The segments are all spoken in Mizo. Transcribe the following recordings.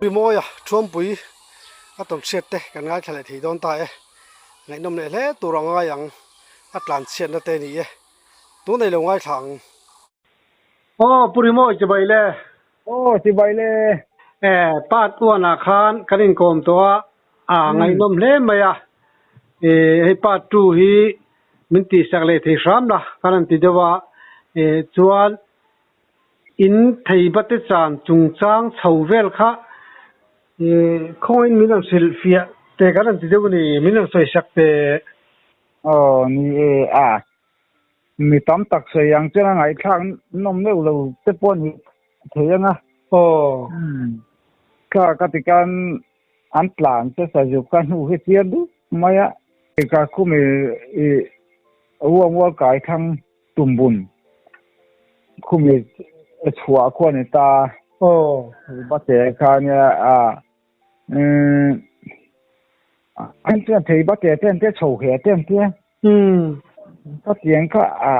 Rimawia Thuampui a tawn hriat te kan ngaithla leh thei dawn ta e. Ngaihnawm leh hle tur a ngai ang a tlan chhiatna te ni e. Tunei lo ngaithla ang. Aw Pu Rimawi chibai le. Aw chibai le. E part one ah khan kan inkawm tawh a, a ngaihnawm hle mai a. E hei part two hi min tihsak leh thei hram la kan han ti deuh a. E chuan In thei bate chan chungchang chho vel kha khawngain min rawn hrilh fiah teh kan rawn ti deuh a ni, min rawn sawi sak teh. Aw ni e, a mi tam tak sawi ang chuan a ngaihthlak nawm deuh lo te pawh a ni thei ang a. Aw. Thla ka ti khan an tlan che sazuk kha hnu hi chiar dup mai a. Ka khum i uang ual kai thlang. Tumbun khumi chhuah khu a ni ta. Aw. Thei bate kha nia a umm an chuan thei bate te an tia chho he te an tia. Umm. Ka tiang kha a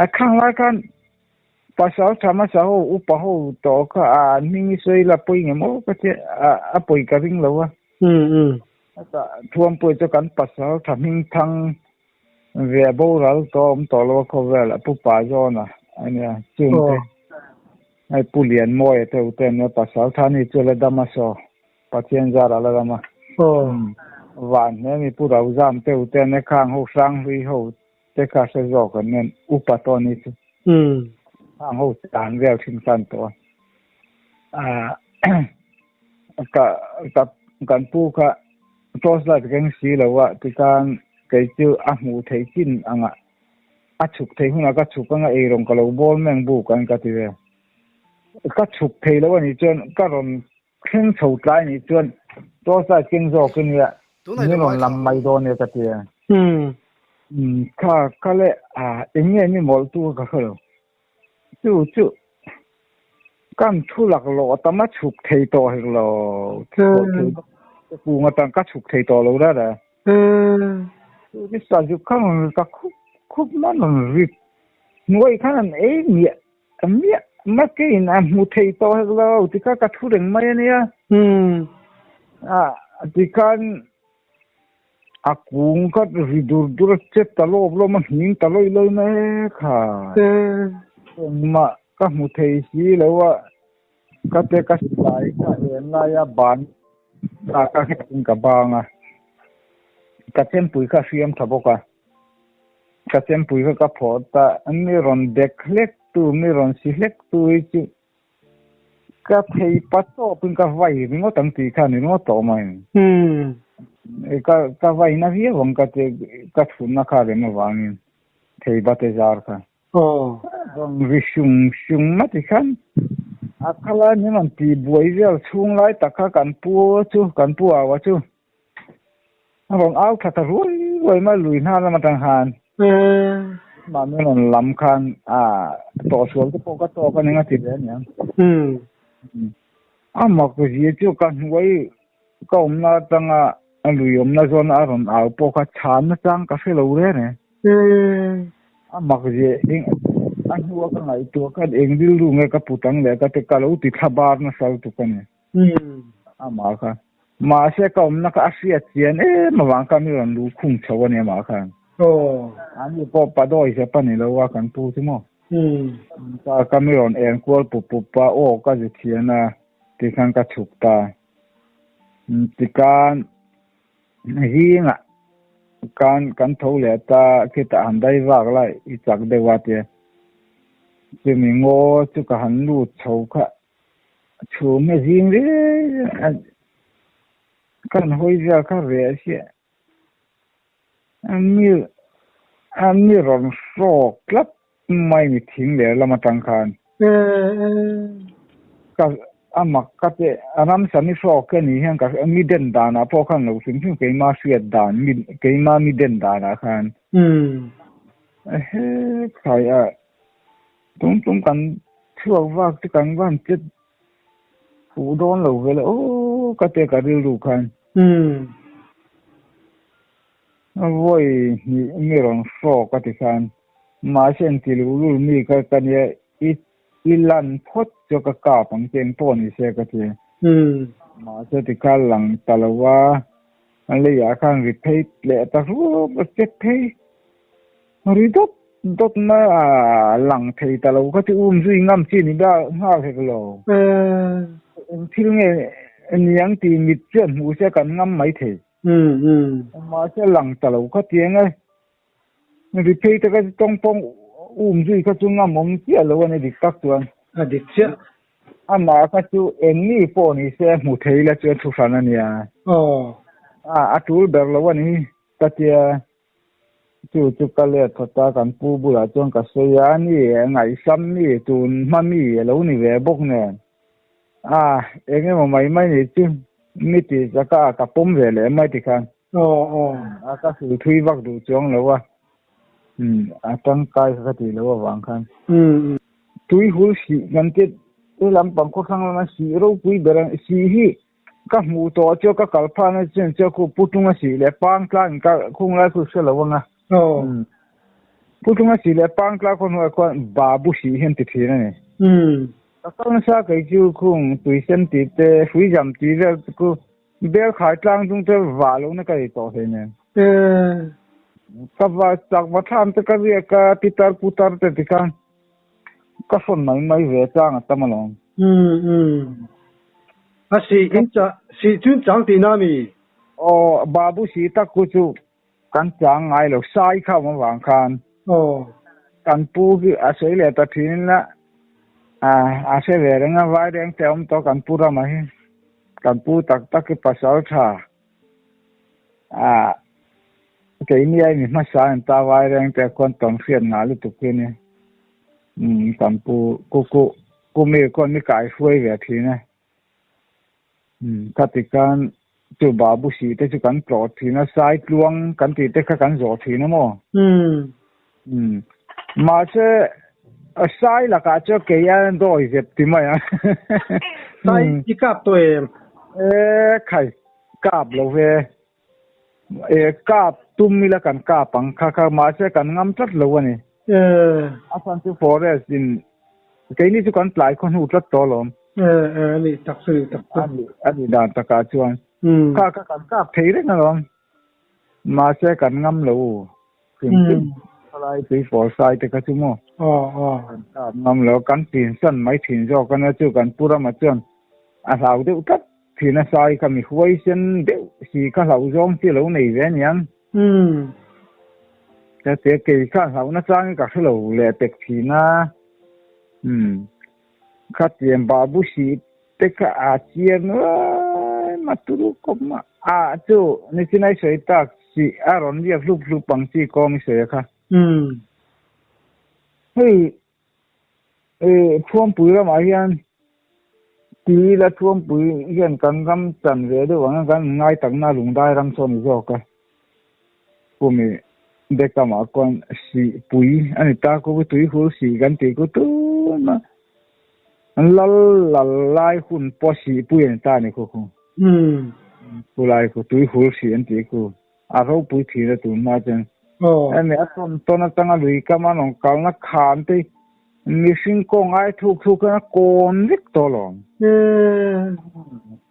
a khang lai khan pasal tha hmasa ho upa ho tawh kha a an hming i sawi la pawi nge maw ka tia a a pawi ka ring lo a. Umm umm. Thuampui chu kan pasal tha hming thang Ve boral tawh awm tawh lo a khawvel a pu pa zawn a ania chungte hei pu Lianmawia te ute ania pasal tha ni chu la dam a saw Pathian zar a la dam a van hle mi pu Rozam te ute ania khang ho Hranghlui ho te kha hre zawk an nen upa tawh ni chu khang ho tan vel thin khan tawh a ka ka kan pu kha Torch light keng si lo a tikhan kei chu a hmuh theih chin anga a chhuk theih hunah ka chhuk anga eirawng ka lo bawl meng buk ang ka ti ve. Ka chhuk thei lo anih chuan ka rawn thleng chho tlai anih chuan torch light keng zawk ania min rawn lam mai dawn ania ka ti a. Kha kha le eng nge ni mawlh tu ka hre lo. Chu chu kan thu lak lawh tam a chhuk thei tawh hek lo. Kung atang ka chhuk thei tawh lo ra ra. Chu ni sa zu khan ka khup khup man an rit. Hnuai khan an ei miah miah ma ke in a hmu thei tawh hek lo. Tikha ka thu reng mai ania. A tikhan A kung kha ri dur dur a che ta lawp lawm a hning ta lawi lawi mai kha. Engmah ka hmu thei si lo a, ka te ka silai kha en lai a ban ta ka nghet in ka bang a, ka chempui kha hriam tha bawk a, ka chempui kha ka phawt ta, mi rawn dek hlek tu, mi rawn si hlek tu hi chu Ka thei pa tawpin ka vai ringawt ang tih kha a ni ringawt tawh mai. Ka ka vai na viau ang ka ti ka thutna kha rem avangin thei bate zar kha. Rawn ri hrung hrung ma ti khan a khala min rawn ti buai vel chhung lai tak kha kan pu chu kan pu au a chu A rawn au thla ta ruai ruai mai lui hna lam atang khan. Mahni rawn lam khan a tawhsual te pawh ka tawk a ni nga ti ve aniang. A mak zia chu ka hnuai ka awmna atanga lui awmna zawn a rawn au pawh kha chhanna chang ka hre lo reng e. A mak zia eng a hnua ka ngaihtuah khan eng rilru nge ka put ang leh ka ti ka lo ti thla bar nasa lutuk a ni. Amah kha. Mahse ka awmna kha a hriat chian em avang khan mi rawn luh khung chho a ni amah khan. Ani pawh padawi zep a ni lo a kan pu chu maw. Ka ka mi rawn en kual pup pup a, aw ka zu thian a tikhan ka chhuk ta. Tikhan zingah khan kan tho leh ta khitah han dai vak la i chak deuh a tia. Chumi ngaw chu ka han lut chho kha. Chhum a zing reng a, kan hawi vel kha reh chiah. Mi a mi rawn hrawk tlat mai ni thing leh lam atang khan. Ka a mak ka te a ramsa mi hrawk ka nih hian ka mi den danah pawh khan lo hrim hrim keima hriat dan mi keima mi den danah khan. Ehe khai a. Tum tum kan chhuak vak chu kan van chet fuh dawn lo vel aw ka tia ka rilru khan. Vawi hnih mi rawn hrawk a ti khan mahse engti luh lul mi ka ka nia i i lan phawt chu ka kap ang che engpawh ni se ka ti. Mahse tikha lang ta lo a, a leiah khan ri phei leh ta rup a che phei ri dawt dawt mai a, lang thei ta lo kha chu um zui ngam chi ni bia nghal hek lo. Eng thil nge niang tih mit chuan hmuh se kan ngam mai thei. Mahse lang ta lo kha tiang e. Ri phei te kha chu tawngpawng um zui kha chu ngam awm chiah lo a ni dik tak chuan. A dik chiah. Amah kha chu eng mi pawh ni se hmu thei la chuan thu hran a nia. A a tul ber lo a ni ka tia. Chu chu ka let phawt a, kan pu bulah chuan ka sawi a, ani ngaihsam mi tun hma mi a lo ni ve bawk nen. A eng emaw mai mai ni chu mi tih chaka ka pawm ve leh mai tikhan. A ka hril thui vak duh chuang lo a, a tangkai kha ka tih loh avang khan. Tui hul sih kan tia he lampang khawthlang lama sih ropui ber ang sih hi ka hmuh tawh chu ka kal phahna chuan chu khu putlunga sih leh pangtlang in ka khung lai khu hre lo anga. Putlunga sih leh pangtlang khaw hnuaiah khuan babu sih hi an ti thin a ni. Ka kal nasa kei chu khung tuisen tih te hruizam tih vel chu Bel khai tlang chung te vah lo na ka ei tawh hlei nen. Ka va chak va thlam te ka riak a pitar putar te tikhan ka hrawn mai mai ve chang a tam alawm. A si in cha si chun chang tihna mi? Aw babu si tak ku chu kan chang ngai lo sai kha awm avang khan. Kan pu hi a sawi leh ta thin in la a hre ve reng a vai reng te a awm tawh kan pu rama hi. Kan pu tak tak hi pasal tha a keini a mi hmasa an ta vai reng te khuan tawng hriat ngah lutuk hi a ni. Umm kan pu ku ku ku mi khuan mi kai hruai ve thin a. Umm khati khan chu babu sih te chu kan tlawh thin a sai tluang kan tih te kha kan zawh thin a maw. Umm mahse sai lakah chuan kei a dawi zep ti mai a. Sai i kap tawh em? E khai kap lo ve. E kap tum ila kan kap ang kha kha mahse kan ngam tlat lo a ni. A chhan chu forest in keini chu kan tlai khaw hnu tlat tawh alawm. E e a nih tak chu a nih tak chu. A nih dan takah chuan kha kha kan kap thei reng alawm. Mahse kan ngam lo hrim hrim khalai tui pawl sai te kha chu maw kan kap ngam lo kan chin san mai thin zawk a nia chu kan pu rama chuan a hlau deuh tlat thin a sai kha mi huai sen deuh si kha hlauh zawng chi lo nei ve aniang ka tia kei kha hlauh na chang hi ka hre lo leh pek thin a khatiang babu si Te kha a chiar nuai ma turu kawp ma a chu nichinai sawi tak si a rawn riak hlup hlup ang chi kawng i sawi a kha. Hei e Thuampui ramah hian ti ila Thuampui hian kan ram chan ve deuh ang a kan ngai takna lungdai ram sawn ni zawk a. Kumi Beckhamah khuan sihpui a ni ta ku tuihur sih kan tih ku tuna lal lal lai hun pawh sihpui a ni ta a ni khu khu. Chu lai khu tuihur sih an tih khu a ropui thin a tun hma chuan. Hemi a tawn tawn atanga lui kama rawn kalna khan te mihring kawng ai thuk thuk hian a kawn vek tawh alawm.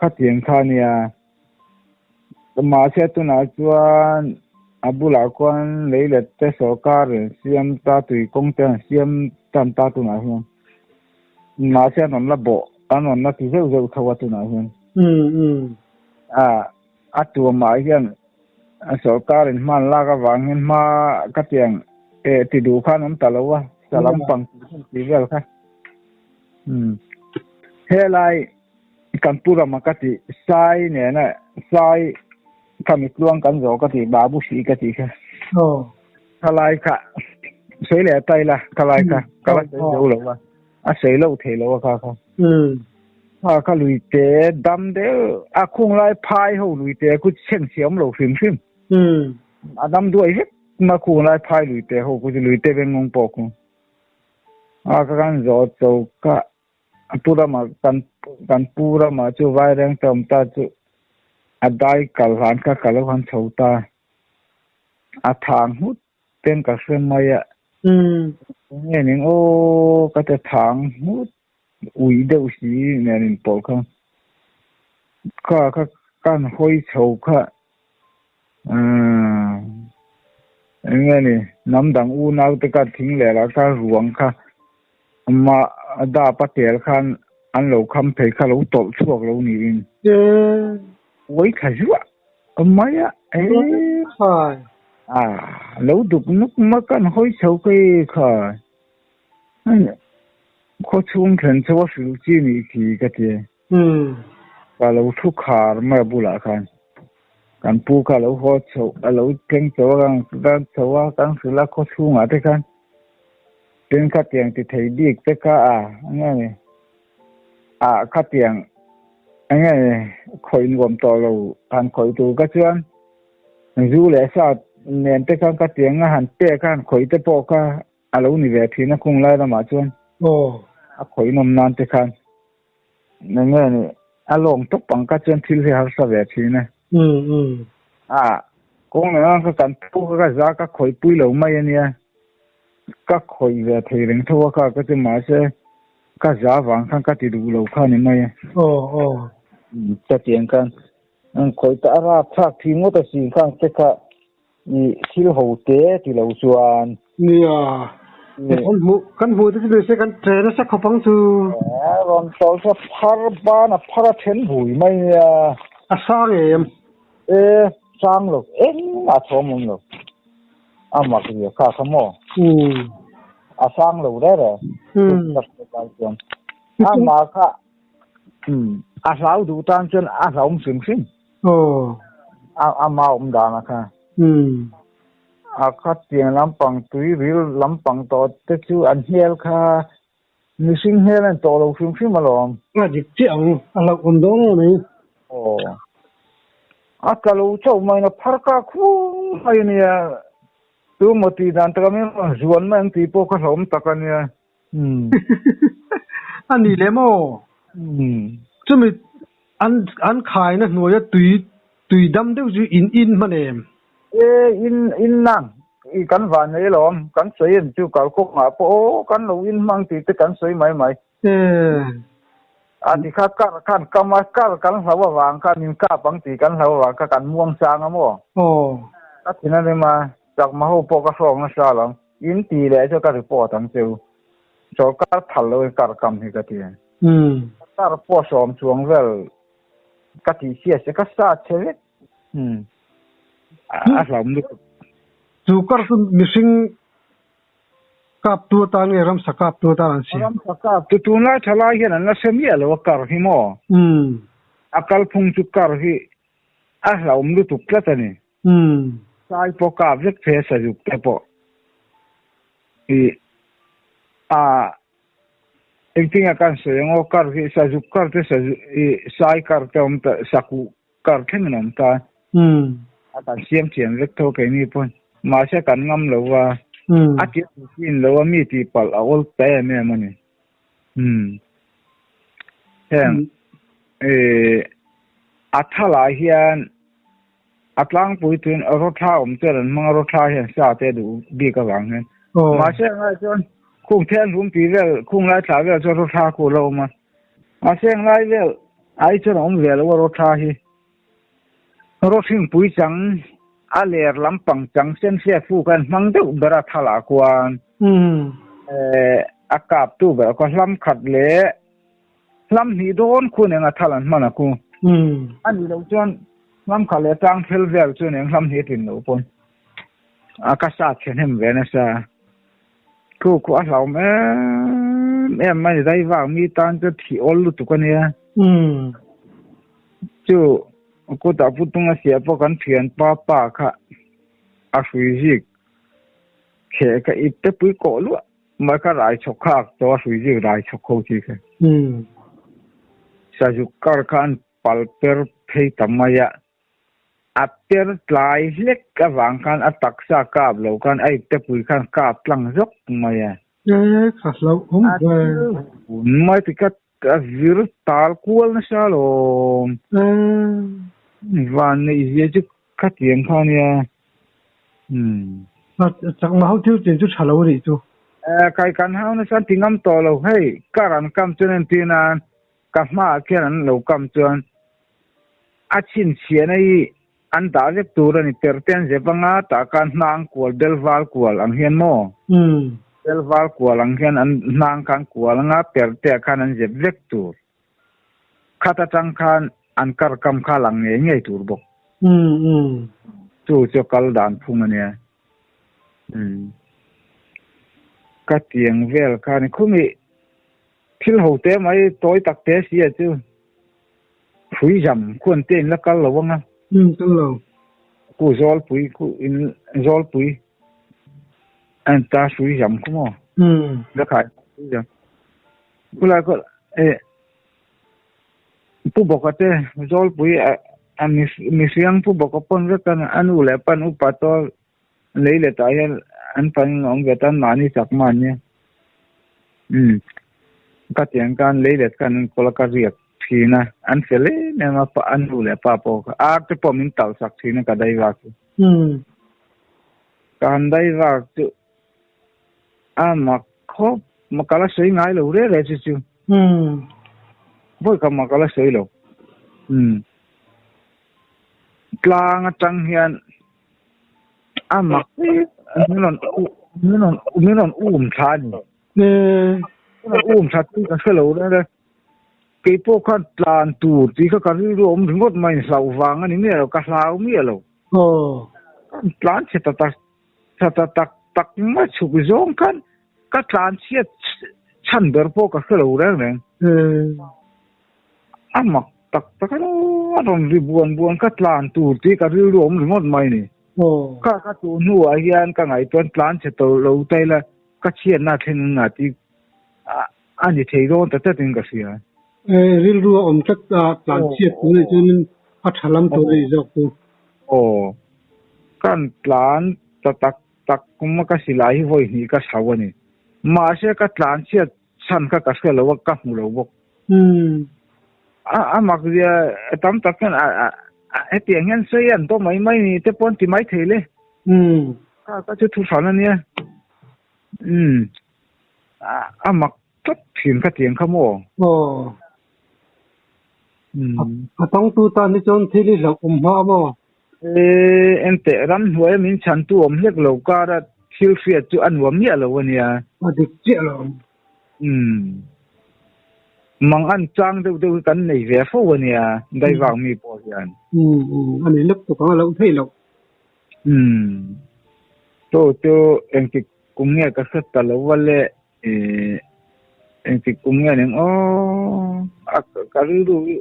Khatiang kha a nia. Mahse tunah chuan a bulah khuan lei let te sawrkar in siam ta tui kawng te an siam tan ta tunah hian mahse an rawn la bawh an rawn la ti zeuh zeuh tho a tunah hian a a tuamah hian sawrkar in hman lak avang hian hma ka tiang eh ti duh khan awm ta lo a sa lampang tih vel kha helai. Kan pu rama ka tih sai nena sai kha mitluang kan zawh ka tih babu si ka tih kha. Thalai kha sawi leh ta ila thalai kha ka la sawi zo lo a a sawi loh thei lo a kha kha. Kha kha lui te dam deuh a khung lai phai ho lui te khu chheng siam lo hrim hrim. A dam duai vek ma khung lai phai lui te ho khu chu lui te veng ngawng pawh khu. A ka kan zawh cho kha A pu ramah kan kan pu ramah chu vaireng te awm ta chu a dai kal hlan kha ka lo han chho ta. A thang nghut ten ka hre mai a. Enge ning aw ka ti thang nghut ui deuh si nen inpawlh kha. Kha kha kan hawi chho kha eng nge ni hnam dang unau te khan thing leh lah kha ruang kha ma dap a tel khan an lo kham phei kha lo tawlh chhuak lo niin uai thla zuah mai a a lo duk nuk mai kan hawi chho khi kha khaw chhung thlen chho a hrilh chi nih khi ka ti. Ka lo thu khar mai a bulah khan kan pu kha a lo haw chho a lo thleng chho a kan kan chho a kan hrilh a khaw chhungah te khan tin khatiang ti thei bik te kha a eng nge ni ah khatiang eng nge ni khawih nuam tawh lo han khawih tur kha chuan zu leh sa nen te khan khatiang a han pek a han khawih te pawh kha a lo ni ve thin a khung lai lamah chuan a khawih nawm nan te khan. Eng nge ni a lawng tawp ang kha chuan thil hi harsa ve thin e. A kawng leh ang kha kan pu kha ka za ka khawih pui lo mai a nia. Ka khawih ve thei reng tho a kha ka chu mahse ka za vang khan ka ti duh lo kha ni mai e. Ka tiang khan khawih ta a rap thlak thin ngawt a sin khang te kha I thil ho te ti lo chuan. Nia, kan hmuh kan hmuh te chu ni se kan ṭe nasa khawp ang chu. Rawn tawlh chu phar ban a phar a then vui mai nia. A sang em? E, sang lo, engmah thawm awm lo. A mak ria kha kha maw? A sang lo reng reng. Chuan amah kha a hlau duh tan chuan a hlauhawm hrim hrim. A ma awm dan a kha. A kha tiang lampang tui ril lampang tawh te chu an hmel kha mihring hmel a ni tawh lo hrim hrim alawm. A dik chiah ang, a hlauhawm dawn em mai. Aw. A tla lo chauh mai in a phar kak khum mai a nia. Tu maw tih dan taka min rawn zuan mai ang tih pawh kha hlauhawm tak a nia. A ni leh maw? Chumi an an khaina hnuaia tui tui dam deuh chu in in hman em? E, in in nang i kan van nei alawm, kan sawi em chu kalkawngah pawh aw kan lo in hmang tih te kan sawi mai mai. E. A ti kha kar khan kam a, kar kan hlau avang khan min kap ang tih kan hlau avang kha kan muang chang a maw? Aw. Ka thin a rim a, chakma ho pawh ka hrawk nasa alawm. In ti leh chu ka report ang cheu. Sorkar phal lo in kar kam hi ka ti. Kar pawh sawm chuang vel ka tih hriat se ka sa che vek. A hlauhawm lutuk. Chu kar chu mihring kap tu atan nge ramsa kap tu atan an siam? Ramsa kap tu tunlai thalai hian an la hre miah lo a kar hi maw? A kalphung chu kar hi a hlauhawm lutuk tlat a ni. Sai pawh kap vek phei a sazuk te pawh i a engtin a kan sawi ang aw kar hi sazuk kar te sazu i sai kar te awm ta sakuh kar thleng in awm ta a kan siam thiam vek tho keini pawn mahse kan ngam lo va a ti chin lo a mi tih palh a awl ta em em a ni heng i a thalah hian A tlangpui tuin rawthla awm chuan an hmang a, rawthla hian sa te a duh bik avang hian. Mahse englai chuan khung thianghlim tih vel, khung lai thlah vel chuan rawthla khu a lo awm a. Mahse englai vel ai chuan a awm ve lo a rawthla hi. Rawthingpui chang a ler lampang chang sen hriat fu khan hmang deuh ber a thalah khuan a kap tu ber khaw hlam khat leh Hlam hnih dawn khu neng a thal an hman a khu. A nih loh chuan hlam khat leh tlang phel vel chu neng hlam hnih a tlin loh pawn a ka sa chhe hnem ve nasa. Thu khu a hlauhawm em em mai dai vak mi tan chu thih awl lutuk a nia. Chu kutah putung a siah pawh kan thianpa pa kha a hrui zik kheh ka ip te pui kawh luah. Mai kha rai chhawk kha ak tawh a hrui zik rai chhawk ho chi kha. Sazuk kar kha an pal per phei ta mai a, a per tlai hlek avang khan a taksa kap lo khan a ipte pui khan kap tlang zawk mai a. E kha hlauhawm ve. Mai ti kha a vir tal kual nasa alawm. Van neih zia chu khatiang kha ania. Chakma ho thil chin chu tha lo anih chu. Kai kan hau nasa an ti ngam tawh lo hei kar an kam chuan entir nan ka hmaah khian an lo kam chuan. A chhinchhiahna hi an dah vek tur a ni. Perte an zep anga tah khan hnang kual bel val kual ang hian maw? Bel val kual ang hian an hnang khan kual anga perte ah khan an zep vek tur. Khat atang khan an kar kam kha lang ngei ngei tur bawk. Chu chu kal dan phung a nia. Ka tiang vel khan khumi thil ho te mai tawi tak te si a chu. Hrui zam khuan te in la kal lo anga. Umm kal lo. Ku Zawlpui khu in Zawlpui an ta hrui zam khu maw. Umm. La khai hrui zam. Ku lai khaw eh Pu Bawka te Zawlpui a mihriang Pu Bawka pawn vek a nu leh pan upa tawh lei leh tah hian an pan in awm ve tan mahni chak man nia. Umm ka tiang khan lei let khan an kawl a ka riak thin a, an fel em em a pa a nu leh pa pawh kha ar te pawh min talh sak thin a ka dai vak chu. Umm. Ka han dai vak chu a mak khawp ma ka la sawi ngai lo reh reh chu chu. Umm. Vawi ka mak ka la sawi lo. Umm. Tlang atang hian A mak min rawn min rawn min rawn um thla a ni. Min rawn um thla chu ka hre lo reng reng. Keipawh khan tlan tur tih kha ka rilru a awm ringawt mai hlauh vang a ni miah lo, ka hlau miah lo. Ka tlan chhe ta tak tha ta tak tak mai chhuk zawng khan ka tlan chhiat chhan ber pawh ka hre lo reng reng. A mak tak tak a a rawn ri buan buan ka tlan tur tih ka rilru awm ringawt mai ni. Ka ka tuh hnuah hian ka ngaihtuah tlan chhe tawh lo ta ila ka chhiatna thleng ang a tih a ni thei dawn ta tlat in ka hria. Rilru a awm tlat a, tlan chhiat tur anih chuanin a tha lam tur a ni zawk chu. Aw, kan tlan ta tak tak kuma ka silai hi vawi hnih ka chho a ni. Mahse ka tlan chhiat chhan kha ka hre lo a, ka hmu lo bawk. A a mak zia tam tak hian a a hetiang hian sawi an tawh mai mai ni te pawh an ti mai thei le. Kha ka chu thu hran a nia. Umm a a mak tlat thin kha tiang kha maw? Aw. Umm. A tawngtu tan hi chuan thil i hlauh awm hma a maw? E enteh ramhnuai a min chhantu awm hlek lo kara thil hriat chu a nuam miah lo a nia. A dik chiah lo. Umm. Mang an chang deuh deuh hi kan nei ve fo a nia, daivang mi pawh hian. Umm umm a ni lek tuk ang a loh theih loh. Umm. Chu chu engtik kum nge ka hre ta lo va le eh engtik kum nge ning aw a ka rilru hi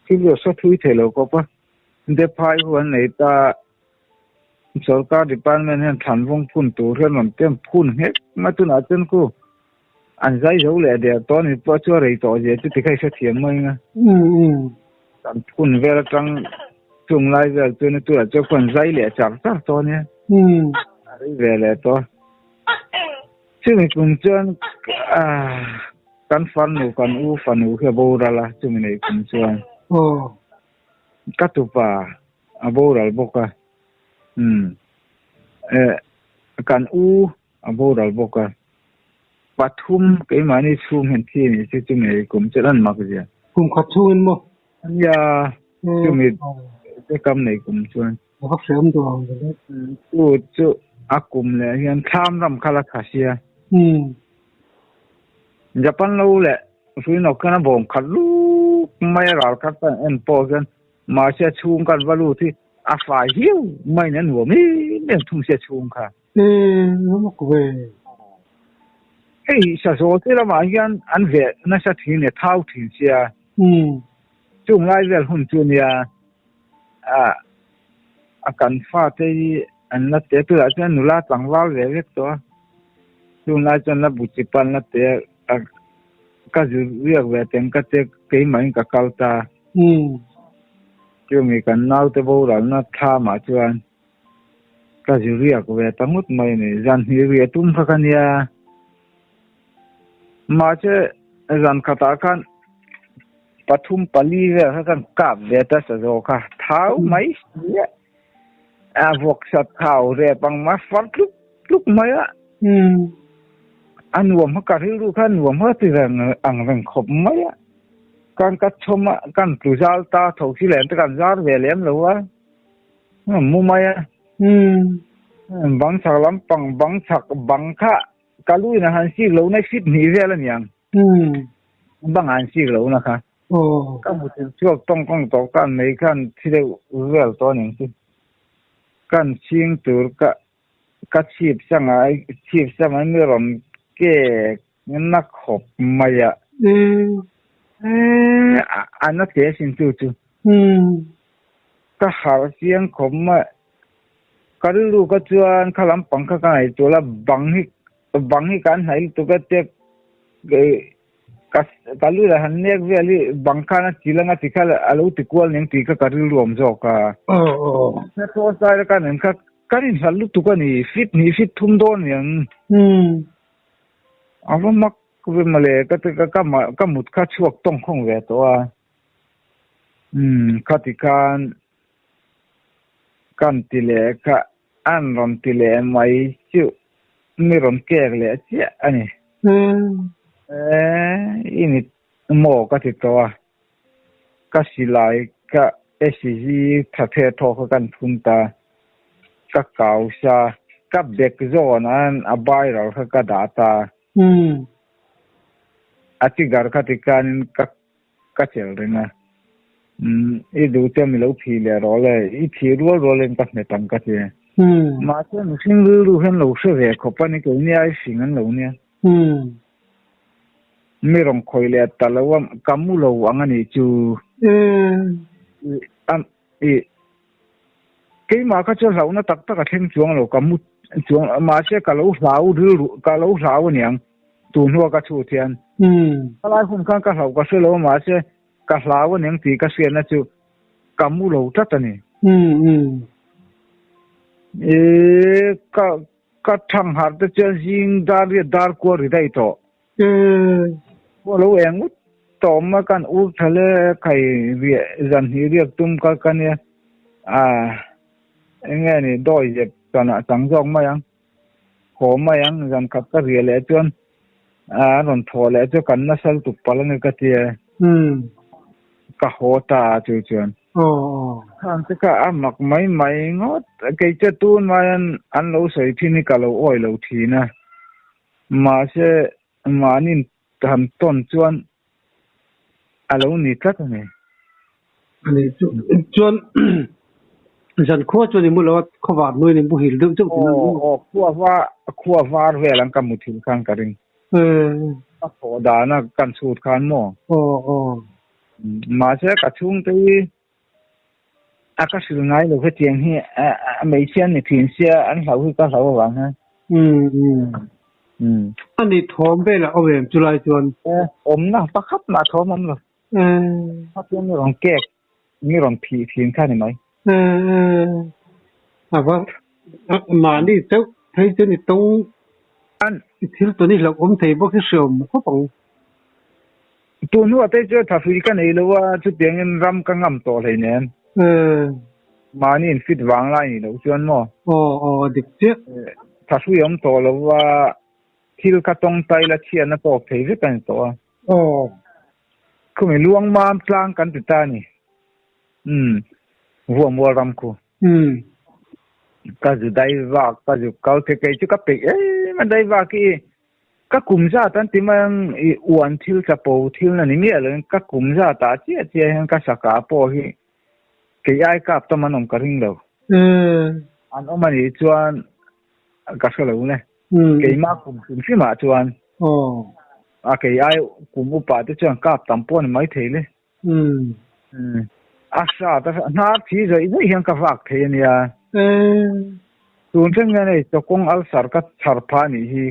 thil hi a hre thui thei lo kawp a. Dephai hu an nei ta, Sorkar department hian thlanvawng phun tur hian rawn tem phun nghek mai tunah chuan khu an zai zo leh der tawh a ni pawh chu a rei tawh zia chu tikha i hrethiam mai ang a. Kan phun vel atang chung lai vel chuan tunah chuan khu an zai leh char char tawh a nia. A rei ve leh tawh a. Chumi kum chuan kan farnu kan u fanu hi a boral a chumi nei kum chuan. Ka tupa a boral bawk a, umm eh kan u a boral bawk a, pathum keimahni chhung hian thi a nih chu chumi kum chu lan mak zia. Kum khat chhungin maw? Nia, chumi te kam nei kum chuan. A va hreawm duh ang ve le. Chu chu a kum leh hian thlam ram kha la tha sia. Japan lo leh Hruinawk khian a bawm khat luk mai a ral khat chuan en pawh hian mahse a chhung khan va lut hi a fai hiau maiin a nuam em em thung sia chhung kha. Eng ve. Hei sazawl te lamah hian an veh nasa thin e thau thin sia. Chung lai vel hun chu nia a kan fate hi an la te tunah chuan nula tlangval ve vek tawh a chung lai chuan la bu chi pan la te a ka zir riak ve teng ka che keimah in ka kal ta chumi kan naute boralna thlamah chuan ka zir riak ve ta ngawt mai a ni zan hnih riah tum kha ka nia mahse zan khatah khan Pathum pali vel kha kan kap ve ta sa zawk kha thau mai si a, a vawksa thau rep ang mai far tluk tluk mai a. A nuam kha ka rilru kha a nuam kha ti reng ang reng khawp mai a. Kan ka chhawm a, kan tlu zal ta tho si lem te kan zar ve lem lo a, mu mai a. Bang chhak lampang bang chhak bang kha ka lu in a han sik lo na fit hnih vel a niang. Bang a han sik lo na kha. Ka hmu thil chhuak tawng kawng tawh khan mai khan thi deuh vel tawh a niang chu. Kan chhing tur ka ka chhip sanga chhip sanga mi rawn kek na khawp mai a. A na hle asin chu chu. Ka harh chiang khawp mai. Ka rilru ka chuan kha lampang kha ka ngaihtuah la bang hi bang hi kan hnaih lutuk a tia ka ka lu la han nek vel hi bang khan a chil anga ti kha a lo ti kual ning tih kha ka rilru awm zawk a. Hnathawh sai la kan en kha kan inhlat lutuk a ni fit hnih fit thum dawn niang. A va mak ve mawle ka ti ka ka mut kha chhuak tawng khawng ve tawh a. Umm khati khan kan ti leh kha an rawn ti leh mai chu mi rawn kek leh chiah a ni. Eee i ni maw ka ti tawh a, ka silai ka SG tha the thaw kha kan phun ta, ka kau sa, ka bag zawn an a viral kha ka dah ta. A tigar kha tikhanin ka Ka chelh reng a, Umm, i duh chuan mi lo phih leh rawh le, i phih rual rualin ka hmet ang ka ti. Mahse mihring rilru hian lo hre ve khawp a ni, keini ai hring an lo nia. Mi rawn khawih leh ta lo a, ka mu lo ang a nih chu. I, keimah kha chu hlauhna tak tak a thleng chuang lo, ka mu chuang, mahse ka lo hlau rilru, ka lo hlau aniang, tun hnua ka chhut hian. Ka lai hun khan ka hlauh ka hre lo, mahse ka hlau aniang tih ka hriatna chu ka mu lo tlat a ni. I, ka, ka thangharh te chuan zing dar riat dar kual ri daih tawh. Pawh lo eng ut tawm a kan ur tha le khai riah zan hnih riak tum ka ka nia a eng nge ni dawi zep chana chang zawk mai ang haw mai ang zan khat ka riah leh chuan a rawn thaw leh chu kan nasal tuk palh a ni ka tia ka haw ta a chu chuan khang te kha a mak mai mai ngawt kei chu tun mai an an lo sawi thin hi ka lo awi lo thin a. Mahse, mahni han tawn chuan a lo ni tlat a ni. A ni chu. Chuan zankhua chuan i mu lo a, khawvar hnuaiin i muhil deuh deuh tih a ni. Aw, aw, khua var, khua var vel ang ka muthil khan ka ring. Ka thawh dana kan chhut khan maw? Aw, aw. Mahse, ka chhungte hi A ka hrilh ngai lo hetiang hi a hmeichhia an ni thin sia an hlau hi ka hlau avang hian. Umm. A ni thawm velah awm em chulai chuan? Awmna pakhat mah thawm awm lo. Khatia mi rawn kek, mi rawn phih thin kha ni mai. A va mahni chauh phei chu ni tawng i thil tawn i hlauh awm thei bawk hi hre awm khawp ang. Tun hnuah te chuan thahrui ka nei lo a, chutiangin ram ka ngam tawh hleinem. Mahni in fit vang lai ni loh chuan maw? Aw, aw, a dik chiah. Thahrui awm tawh lo a, thil kha tawngtai la chhiatna tawk thei vek a ni tawh a. Aw. Khumi luang mam tlang kan ti ta a ni. Umm, Vuamual ram khu. Umm. Ka zu dai vak, ka zu kal thei, kei chu ka peih em a dai vak hi. Ka kum zat an ti mai ang i uan thil chapo thil na ni miah lo in ka kum zat ah chiah chiah hian ka saka pawh hi kei ai kap tam an awm ka ring lo. An awm a nih chuan ka hre lo le. Keimah kum hrim hrim ah chuan a kei ai kum upa te chuan kap tam pawh a ni mai thei le. A hrat a hnar thi zawih zawih hian ka vak thei a nia. Tun thleng hian hei chawkawng ulcer ka chhar phah a nih hi.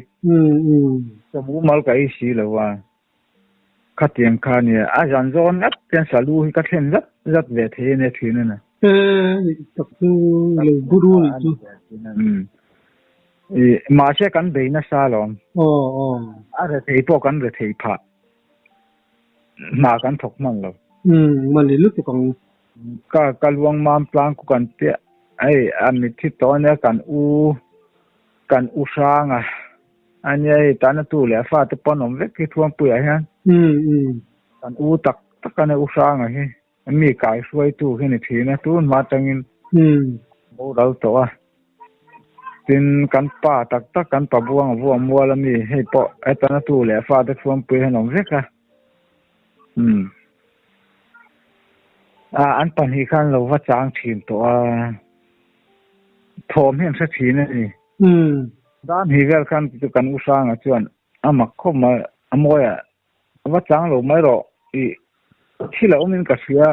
Ka mumal ka ei si lo a. Khatiang kha a nia. A zan zawn ngat hian salu hi ka thlen zat zat ve thei a nia thin a ni. Tak chu lo buru a nih chu. Mahse kan bei nasa alawm. A rethei pawh kan rethei phah. Hna kan thawk hman lo. Umm, mali lutuk ang. Ka ka luang mam tlang ku kan piah hei a mitthi tawh ania kan u kan u hrang a ania hei tana tu leh a fate pawn awm vek hi Thuampuiah hian. Umm umm. Kan u tak tak a ni u hranga hi mi kaihruaitu hi ni thin a tun hma atangin boral tawh a tin kan pa tak tak kan pa buang a vuah mual a mi hei pawh hetana tu leh fate chhuanpui hian awm vek a umm ah an pahnih khan lo va chang thin tawh a thawm hi an hre thin a ni. Dan hi vel khan chu kan u hranga chuan a mak khawp mai a mawi a A va chang lo mai rawh i thil a awmin ka hria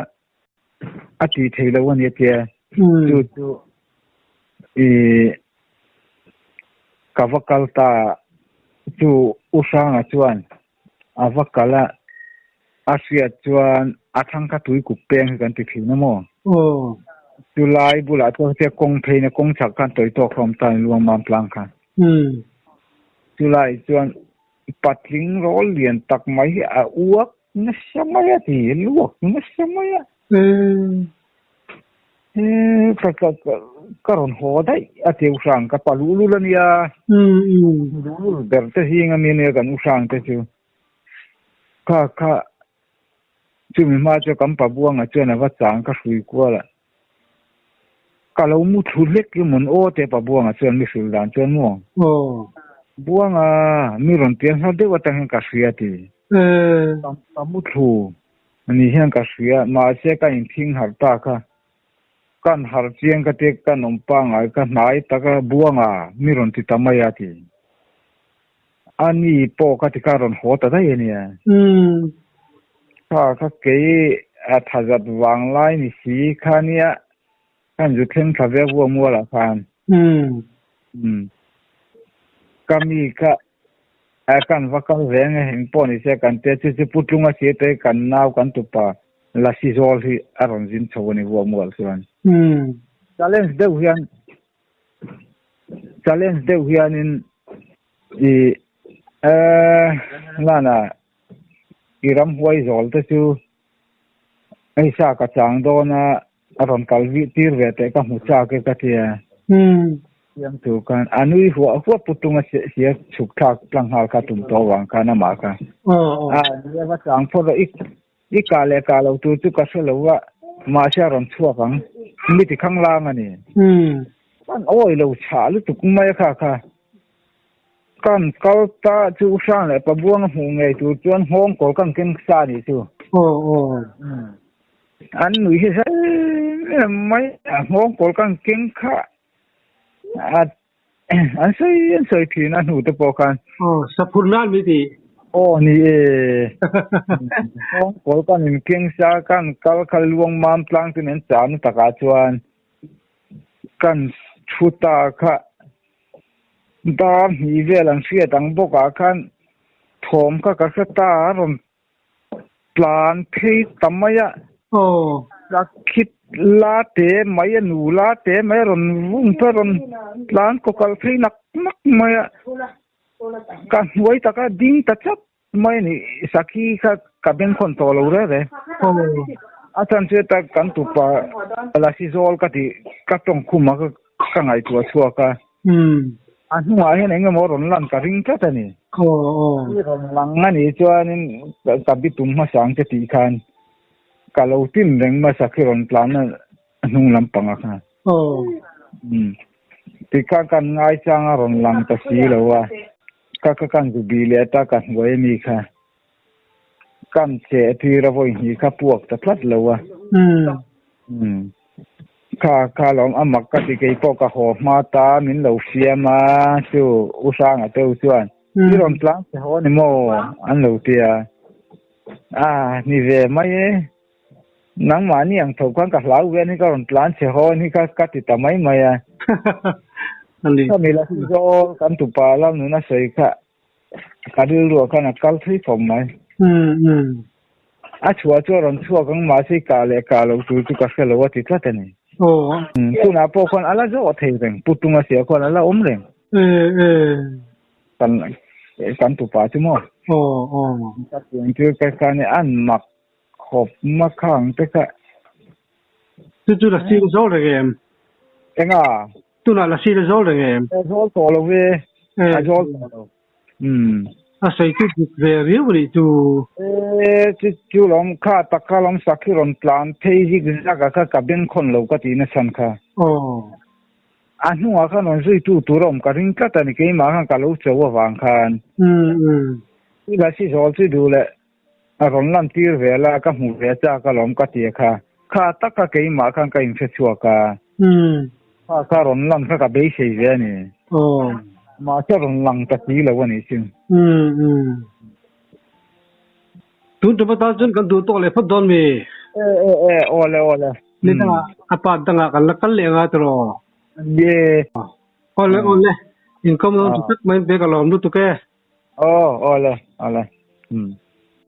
a ti thei lo a ni a tia. Chu chu i ka va kal ta chu U Hranga chuan a va kal a, a hriat chuan a thlang kha tui kuk peng hi kan ti thin a maw? Chu lai bulah chuan hetia kawng pheina kawng chhak khan tawi tawk hlawm ta a ni Luangmam tlang khan. Chu lai chuan Patling rawl lian tak mai hi a uak nasa mai a ti, luak nasa mai a. He ka ka ka rawn haw daih a ti u hrang ka pa luhlul a nia. Luhlul ber te zing a mi ania kan u hrang te chu. Kha kha chumi hma chu kan pa buanga chuan a va chang ka hrui kual a. Ka lo mu thlu hlek i mawn aw te pa Buanga chuan mi hrilh dan chuan maw? Buanga, mi rawn pian hla deuh atang hian ka hria ti. Ka mu thlu ni hian ka hria, mahse ka inthing harh ta kha. Kan harh chiang ka tia kan awm pangai ka hnai tak a, Buanga, mi rawn ti ta mai a ti. A ni pawh ka ti kha rawn haw ta daih a nia. Kha kha kei a thazat vang lai ni si kha nia khan zu thleng thla ve vua mual ah khan. Ka mi kha a kan va kal ve nge eng pawh ni se kan te chu chu putlung a si te kan nau kan tupa lasi zawl hi a rawn zin chho a ni vua mual chuan. Challenge deuh hian Challenge deuh hianin i lana i ramhuai zawl te chu hei sa ka chang dawn a, a rawn kal vih tir ve teh ka hmu chak e ka ti a. Siam tur khan a nui huah huah putung a sia chhuk thlak tlang nghal kha tum tawh avang khan amah kha. A ni a va chang phawt rawh i I kah leh kah lo tur chu ka hre lo a, mahse a rawn chhuak ang. Mi ti khang lang a ni. Kan awi lo chhah lutuk mai a kha kha. Kan kal ta chu U Hrang leh Pa Buanga hmuh ngei tur chuan nghawng kawl kan keng sa a nih chu. An nui hi zel em mai a, nghawng kawl kan keng kha a An sawi an sawi thin a hnu te pawh khan. Aw, saphur nan mi ti. Aw ni e. Nghawng kawl kan in keng sa kan kal kha luang mam tlang chu nen cham takah chuan kan thu ta kha dar hnih vel an hriat ang bawkah khan thawm kha ka hre ta a rawn Tlan phei ta mai a. Aw. Ka khit la te mai a, nu la te mai a rawn vung phei a rawn tlan kaw kal phei nak nak mai a. Ka hnuai taka ding ta chat mai a ni. Sakhi kha ka bengkhawn tawh lo reng reng. Aw. A chhan chu heta kan tupa Lasi zawl ka tih ka tawng khum a ka ngaihtuah chhuak a. A hnungah hian eng emaw rawn lan ka ring tlat a ni. I rawn lang a nih chuanin ka bitum hmasa ang che tih khan ka lo tin reng hmasa khi rawn tlan a hnung lampang ah khan. Tikhan kan ngaichang a rawn lang ta si lo a, ka ka kan zu bih leh ta ka hnuai a mi kha. Kan cheh tir a vawi hnih kha puak ta tlat lo a. Kha kha lawm a mak ka ti kei pawh ka haw hma ta min lo fiam a chu U Hranga te u chuan i rawn tlang che haw ni maw an lo ti a. A ni ve mai e. Nangmahni ang tho khan ka hlau ve a ni ka rawn tlan che haw a ni kha ka ti ta mai mai a. Ka mi la zawl kan tupa lam nuna sawi kha Ka rilruah khan a kal thui khawp mai. A chhuah chu a rawn chhuak ang mahse i kah leh kah loh tur chu ka hre lo a ti tlat a ni. Tunah pawh khuan a la zawh thei reng, Pu Tunga sia khuan a la awm reng. Kan kan tupa chu maw? Ka pian tir te khan an mak khawp makha ang te kha. Chu chu la sir zawl reng em? Enga? Tunah la sir zawl reng em? Zawl tawh lo ve. A zawl tawh lo. Umm. A sawi chu dik ve riau a nih chu. E, chu chu lawm kha tak kha lawm sakhi rawn tlan phei zik zak a kha ka bengkhawn lo ka tih nachhan kha. Aw. A hnungah khan rawn zuitu tur a awm ka ring tlat a ni keimah khan ka lo cho avang khan. Umm umm. I lasi zawl chu duh leh a rawn lan tir ve la ka hmu ve chak alawm ka ti kha. Kha tak kha keimah khan ka inhre chhuak a. Umm. Kha kha rawn lan kha ka beisei ve a ni. Aw. Mahse rawn lang ta si lo a nih chu. Umm umm. Tun tum atan chuan kan duh tawk leh phawt dawn mi? E e e awle awle. Ni dangah a part dangah kan la kal leh anga tiraw? Ye. Awle awle. Inkawm dawn chu tak mai in pe ka lawm lutuk e. Aw awle awle. Umm.